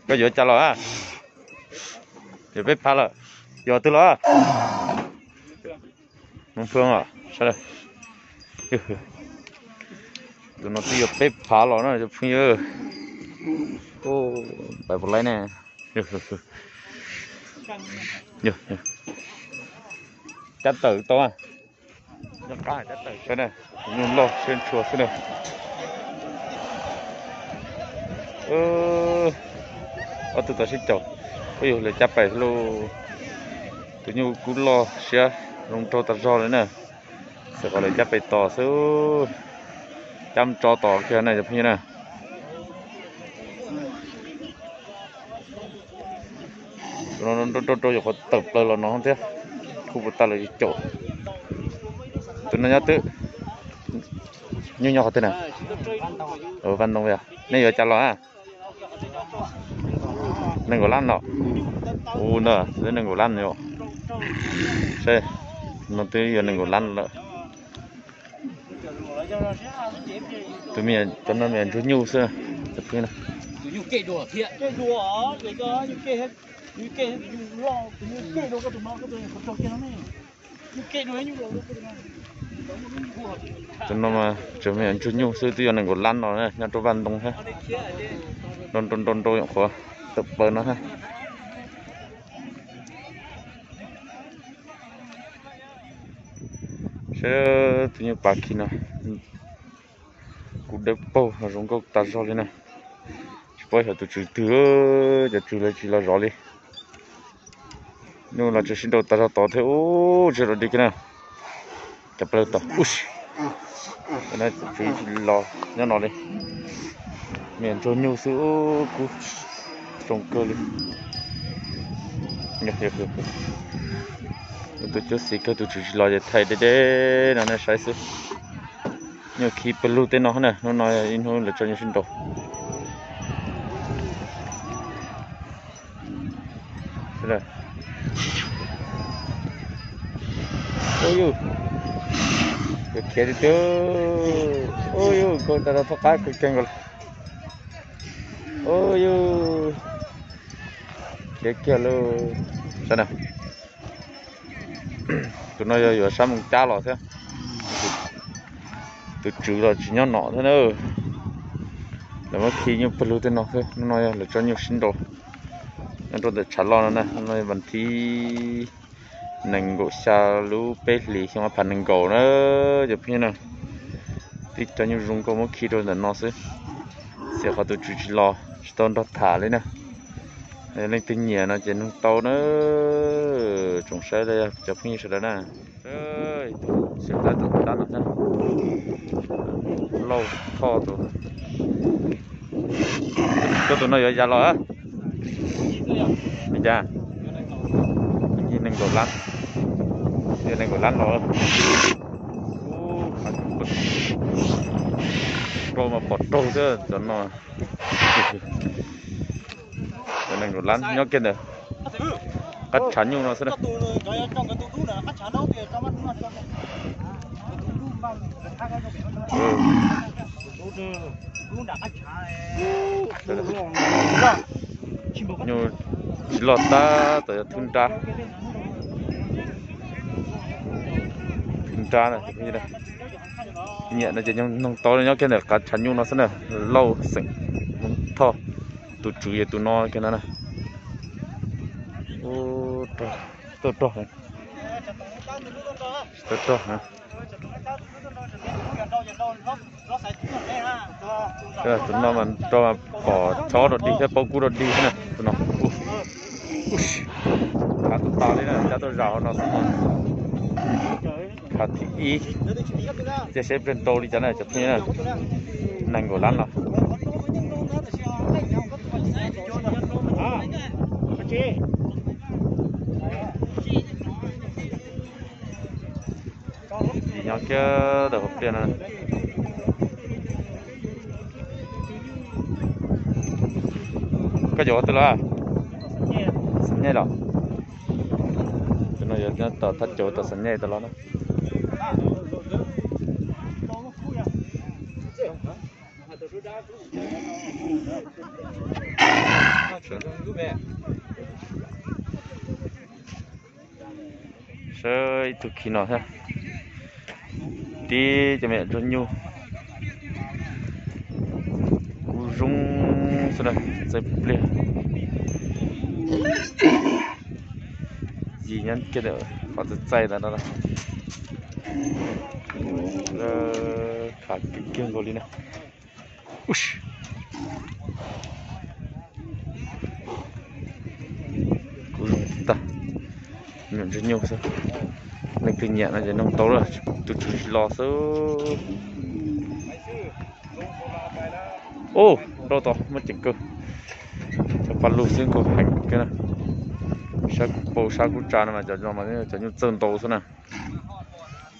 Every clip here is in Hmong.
Koj yuav cas los? Yuav peb phav lawm. Yuav twg los? Hmoob Fwj os. Tus no twb yuav peb phav los na cov phooj ywg. Pais puas laib ne? Cab tawm tau. Nyuj loj siab ntshua xwb na. Ob tug tau sib caum, ua yus lawv cab pais lauj. Tus nyuj kub loj siab zoo nraug tas zog li na. Xwm qhov lawv cab pais tos xwb. Cab tso tos kiag na cov phooj ywg na. Rau rau yuav qhuav tawm plaws los no thiab. Kuj puas tag lawv caum. Tus no nyob twg? Nyuj nyob qhov twg na? Vaj Ntoo. Nej yuav cas los? Nees nkaum lab los? U ntag, twb nees nkaum lab yom. Saib, no twb yuav nees nkaum lab lawm. Tus me, cov no me ntsuag nyuj xwb. Tus no mas tseem me ntsuag nyuj xwb, twb yuav nees nkaum lab no nyob rau Vaj Ntoo thiab. Nrau nrau nrau nyuam qhuav tawm plaws no thiab. Saib tus nyuj pas khi no, kuj dawb paug zoo nkauj tas zog li na. Tsis paub xyov tus tswv twg, cov tswv lawv tsis los zov li. Nyuj los tseem sib nraus tas zog tod thiab. Ub, tsis rau dig kiag na. Cov plaws tod, ub, tswv tsis los nyob no li. Me ntsuag nyuj xwb, ub, kub zoo kawg li. Tus cuab xiv kawg, tus tswv tsis los ces thaij deb deb no nej saib xwb. Nyuj khi pawg lug tej no na, hnub no ib hnub lawv tso nyuj sib nraus. Ub yus, khiav tiag tiag. Ub yus, kawg tas zog, thoj qab kawg kiag nkaus. Ub yus, khiav kiag lauj. Saib na, tus no yog yuav sab Moos Cab los thiab. Tus tswv los tsis nyob no thiab na. Lawv muab khi nyuj pawg lug tej no xwb. Hnub no yog lawv tso nyuj sib nraus nyob rau ntawm tshav loj no na. Hnub no yog vas thib nees nkaum xya lub peb hlis xyoo ob phav nees nkaum na cov phooj ywg na. Twb cov nyuj zoo nkauj muab khi rau ntawm no xwb. Xiam qhov tus tswv tsis los tsis tau nrog tham li na. Yog leej twg nyiam no ces nug tau na. Tsoom saib cov phooj ywg sawv daws na. Tus tab tom tab no thiab. Lauj Thoj tus. Koj tus no yuav yas los? Li cas? Nees nkaum lab. Yog nees nkaum lab los. Rau mas pom raug xwb cov no. Nees nkaum lab nyob kiag ntawm qab tshav nyuj no xwb na. Nyuj tsis loj tab tom yog thwb nrab. Thwb nrab na. Nyiam no ces nug tau nyob kiag ntawm qab tshav nyuj no xwb na. Lauj xeem Thoj, tus tswv yog tus no kiag no na. Tuaj rog, tuaj rog. Tus no mas rau pom chob rau dig thiab paub kub rau dig xwb na tus no. Khav tus tas li na, cab tuaj zam hauv no xwb. Khav thib ib, cia seb pliag nrau li cas na cov phooj ywg na. Nees nkaum lab no. Nyob kiag ntawm hauv pliaj no. Koj yuav ua twg los? Xam nyej los? Tus no yuav tom thaj caug tom xam nyej tau los na. Saib ib tug khi no thiab. Tib cov me nyuam ntsuag nyuj kub zoo xwb na, txaij pliag. Yim nyob kiag ntawm qhov txaij txaij ntawd no. Khav kiag kiag nkaus li na. Kub zoo tag, me nyuam ntsuag nyuj xwb. Leej twg nyiam no ces noog tau lawm, tus tswv tsis los xwb. Ub, nrau tod muaj ceem kawg. Cov paj lug xwb nkaus heev kawg na. Sab kuj pau sab kuj tsa no mas cov no mas cov nyuj txawj ntau xwb na.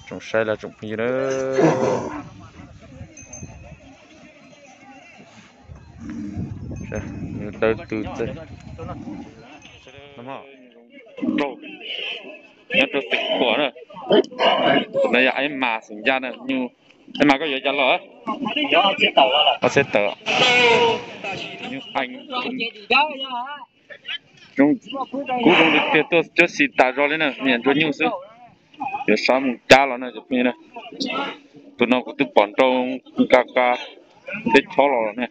Tsoom saib lawm tsoom phooj ywg na. Nws dawb tw txawj. Nyob rau Xeev Khuam na. Tus no yog Aib Mas xeem Yaj na. Aib Mas koj yuav cas los? Ob txhiab tawm. Kub zoo li tiag, tuaj cuab xis tas zog li na, me nyuam ntsuag nyuj xwb. Yuav sab mus cab los na cov phooj ywg na. Tus no kuv twb pom nrau nka nka teb chob los los na.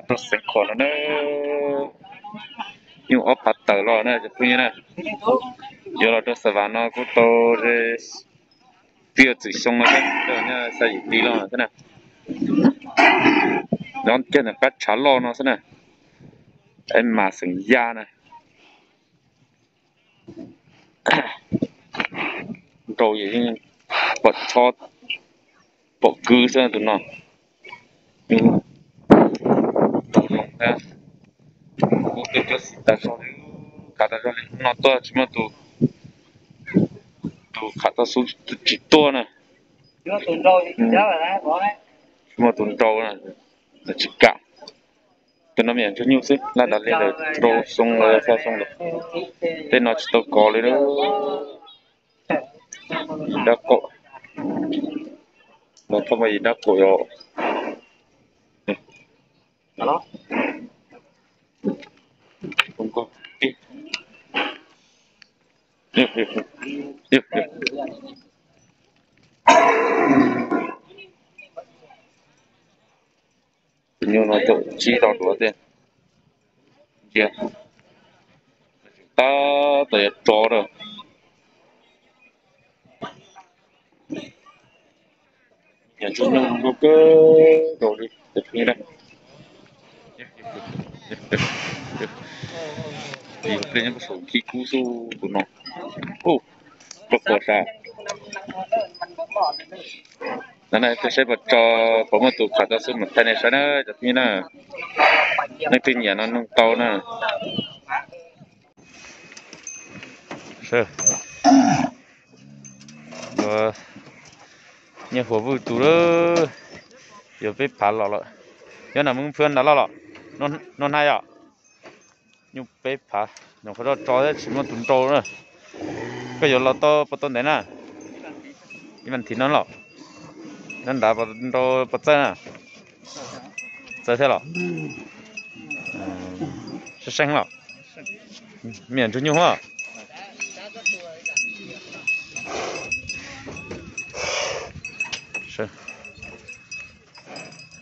Rau Xeev Khuam no na, nyuj ob phav tawm los na cov phooj ywg na. Yuav los rau Xas Vas no kuj tau ze pib txwm xyoo no thiab, nyob xya yim hli los thiab na. Nyob kiag ntawm qab tshav loj no xwb na. Aib Mas xeem Yaj na. Nrau yeej pom chob pom kwv xwb tus no. Tau zoo thiab. Kuv twb cuab xis tas zog li, khav tas zog li, hnub no tuaj tsis muaj tus, tus khav tau xub tsis tuaj na. Tsis muaj tus nrau na, tsis kam. Tus no me nyuam ntsuag nyuj xwb, laj tas li lawm rau xyoo los xya xyoo lawm. Tej no tsis tau kov li na. Dab kaum, no thaj ma yim dab kaum yom. Tus nyuj no caum tsib rau duav tiag. Ntsia, tab tom yuav tsov lawm. Yam ntsuag nyuj zoo nkauj kawg nkaus li cov phooj ywg na. Ib pliag nyob puag saum khib kub xwb tus no. Ub, rau puas sas. No na, saib puas tso, puas muaj tus khav tau xub mam thaij nej saib na cov phooj ywg na. Leej twg nyiam no noog tau na. Yuav nyiaj huas vwj tus lawm, yuav peb phav los lawm. Nyob nram Moos Phwj nram loj los, noj hnab yom. Nyuj peb phav, nyuam qhuav roj tso thiab tsis muaj tus nrau na. Koj yuav los tau puas tau ntev na? Ib vas thiv no los. Nyob nrad puas nrau puas txawj na? Txawj thiab los? Seej seej los? Me nyuam ntsuag nyuj hos.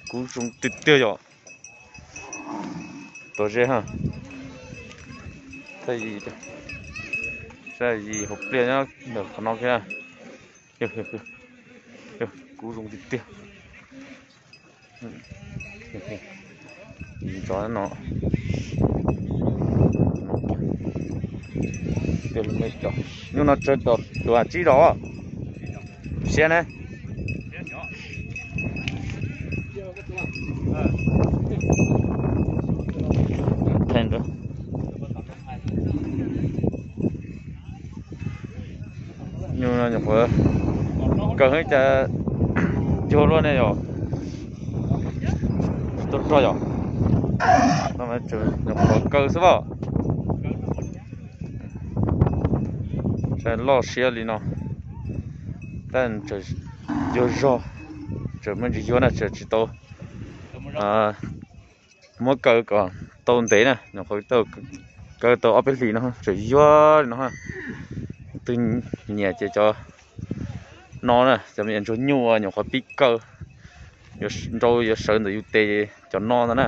Kub zoo tiag tiag yom. Tos ze ha. Yim hauv pliaj nyob ntawm qhov no thiab. Kub zoo tiag tiag. Ntov no. Nyuj no tsawg, tus tsib rau. Siab ne. Nyuj no nyuam qhuav kaw heev cas cuag luaj ne yom. Tsis tau rog yom. No mas nyuam qhuav kaw xwb as. Saib loj siab li no. Tab tseem yuag zog, tseem muaj ntsis yuag na, tseem tsis tau muab kaw kom tau ntev na, nyuam qhuav kaw tau ob peb hlis no tseem yuag li no. Twg nyiam ces cov no na, cov me nyuam ntsuag nyuj nyuam qhuav pib kaw, nrau yuav sawv ntawm yus tes cov no ntag na.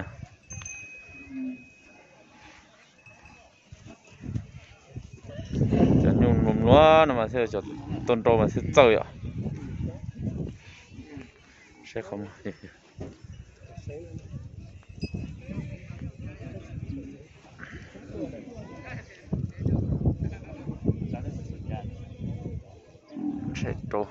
Cov nyuj mluav mluav no mas thiaj, cov tau nrau mas thiaj txawj yom. Saib qhov muag. Tshais rau.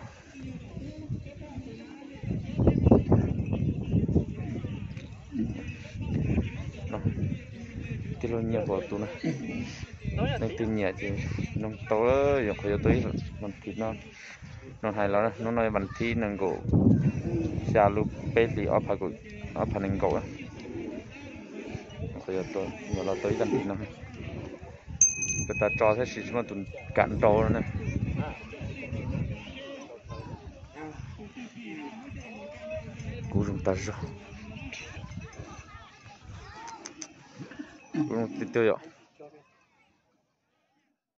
Tij laug Nyiaj Huas tus na, leej twg nyiam ces noog tau, yuav qhov yuav tau ib vas thiv no. Nws hais los hnub no vas thib nees nkaum xya lub peb hlis ob phav nees nkaum na. Qhov yuav los tau ib vas thiv no. Pes tas tso tab sis tsis muaj tus kam nrau no na. Kub zoo tas zog. Kub zoo tiag tiag yom.